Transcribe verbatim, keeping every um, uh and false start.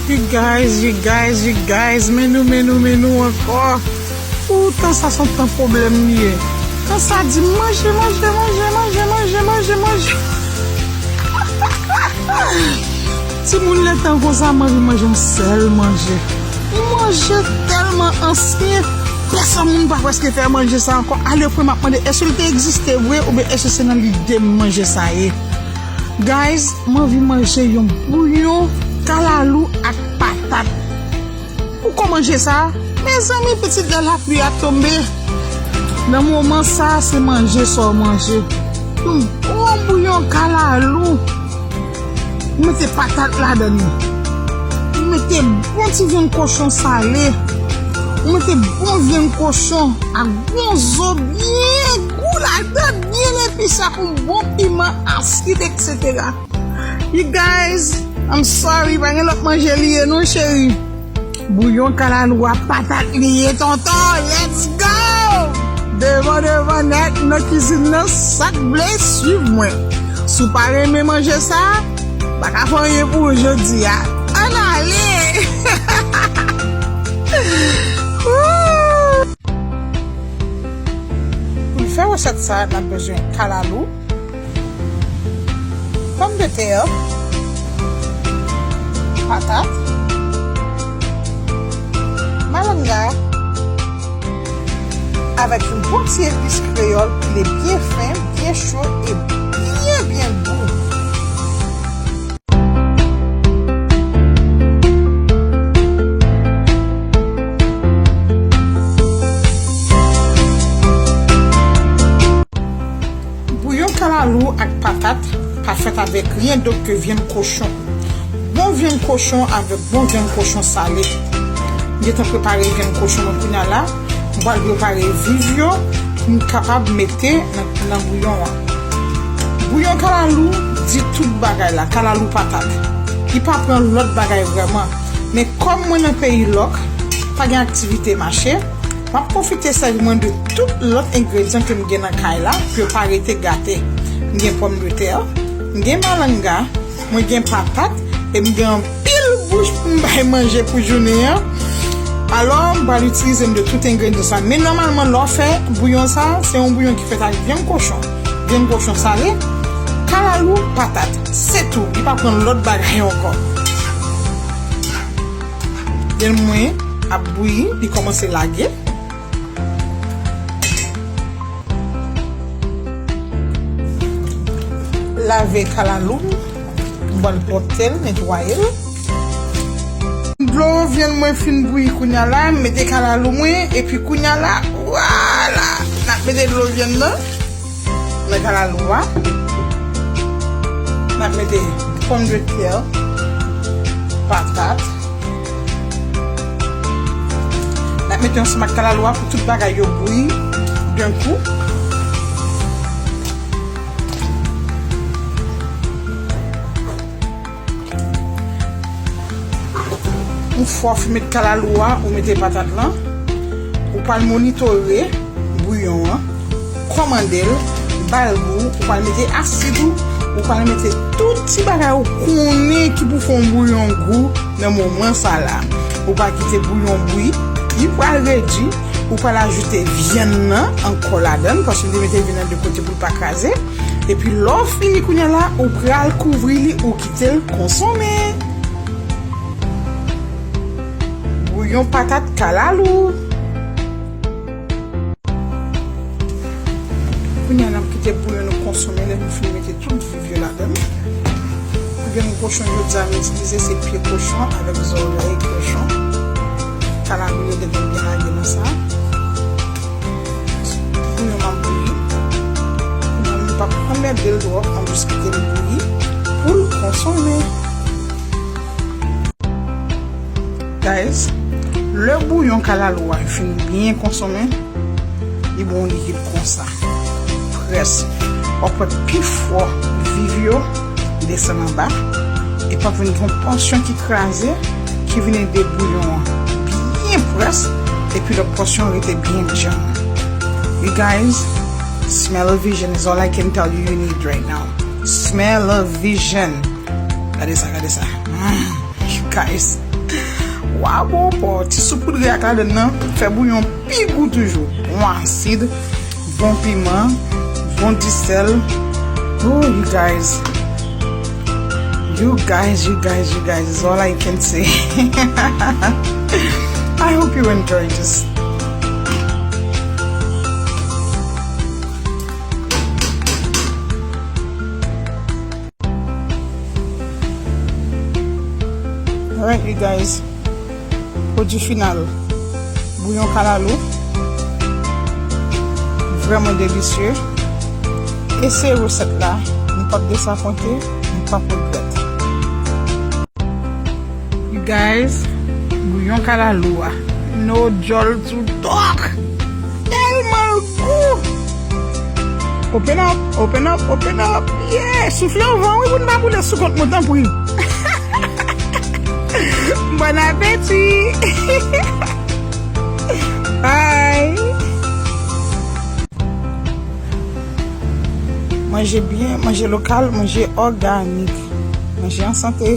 You guys, you guys, you guys, men nou, men nou, men nou ankò. Ou, tan sa se yon tan pwoblèm li ye. Tan sa di manje, manje, manje. Timoun, lè tan konsa, m anvi manje yon sèl manje. Yon manje tèlman ansyen, pèsonn moun pa prèske fè manje sa ankò. Alèpwen m ap mande, èske l te egziste vre oubyen èske se nan lide m manje sa ye? Guys, m anvi manje yon bouyon kalalou ak patat. Ou ko manje sa? Mezanmi, pitit, lè lapli ap tonbe. Nan moman sa, se manje sa w manje. Yon bon bouyon kalalou. Ou mete patat ladan li. Ou mete bon ti vyann kochon sale. Ou mete bon vyann kochon ak bon zo byen gou ladan, byen epise ak yon bon piman asid, etsetera. You guys, I'm sorry, pa gen lòt manje li ye non, cheri. Bouyon kalalou a patat li ye, tonton. Let's go! Devan, devan nèt nan kizin nan, sa k vle swiv mwen. Si w pa renmen manje sa, pa ka fè anyen pou ou jodi a. Ann ale! Woo! Pou n fè resèt sa, n ap bezwen kalalou, pòmdetè, patat, malanga, avèk yon bon ti epis kreyòl pile byen fen, byen cho e byen, byen gou. Bouyon kalalou ak patat pa fèt avèk ryen dòt ke vyann kochon. Bon vyann kochon avèk bon vyann kochon sale. M gentan prepare vyann kochon mwen kounye a la. M pral prepare viv yo pou m kapab mete nan, nan bouyon an. Bouyon kalalou di tout bagay la, kalalou patat. Li pa pran lòt bagay vrèman. Men kòm mwen nan peyi lòk, pa gen aktivite mache, m ap pwofite sèvi mwen de tout lòt engredyan ke m gen nan kay la, pou yo pa rete gate. M gen pòmdetè, m gen malanga, mwen gen patat, e m gen anpil bouch pou m bay manje pou jounen an. Alò, m pral itilize m de tout engredyan sa. Men nòmalman, lè w fè bouyon sa, se yon bouyon ki fèt ak vyann kochon, vyann kochon sale, kalalou, patat. Se tou. Li pa pran lòt bagay ankò. Vyann mwen ap bouyi, li kòmanse lage. Lave kalalou m, m pral pwòpte l, netwaye l. Dlo vyann mwen fin bouyi kounye a la, m mete kalalou mwen, epi kounye a la, vwala, n ap mete dlo vyann nan nan kalalou a. N ap mete pòmdetè, patat. N ap mete ansanm ak kalalou a pou tout bagay yo bouyi d'un coup. Yon fwa w fin met kalalou a, ou mete patat lan. Ou pral monitore bouyon an, kòmande l, ba l gou, ou pral mete asid ou, ou pral mete tout ti bagay ou konnen ki pou fè yon bouyon gou nan moman sa la. Ou pral kite bouyon bouyi, li pral redi, ou pral ajoute vyann nan ankò ladan l, paske m te mete vyann nan de kote pou l pa kraze. Epi lè w fini kounye a la, ou pral kouvri li, ou kite l konsome. Bouyon patat kalalou. Kounye a n ap kite bouyon nou konsome lè nou fin mete tout viv yo ladan l. Pou vyann kochon jodi a m itilize se pye kochon avèk zòrèy kochon. Kalalou yo gentan byen lage nan sa. Bouyon m ap bouyi. Kounye a m p ap anmède l twòp, m ap jis kite l bouyi pou l konsome. Guys, lè bouyon kalalou a fin byen konsome, li bon likid konsa. Près. W ap wè pifò viv yo desann anba. E p ap vin gen yon pòsyon ki kraze, ki vin ede bouyon an byen près, epi lòt pòsyon an rete byen djanm. You guys, smell-o-vision is all I can tell you you need right now. Smell-o-vision. Gade sa, gade sa. Mm. You guys, Waw, bon pò, ti soupoudre ak ladann nan, fè bouyon pi gou toujou. Bon asid, bon piman, bon disèl. Oh, you guys. You guys, you guys, you guys, is all I can say. I hope you enjoy this. Alright, you guys. Pwodui final. Bouyon kalalou. Vrèman delisye. Eseye resèt la. Nou p ap dezaponte. Nou p ap regrèt. You guys, bouyon kalalou a. No joke to talk. Tèlman l gou. Open up, open up, open up. Yeah, soufle yon van wi pou n pa boule sou kont mwen tanpri. Bon apeti. Bye. Manje byen, manje lokal, manje òganik. Manje an sante.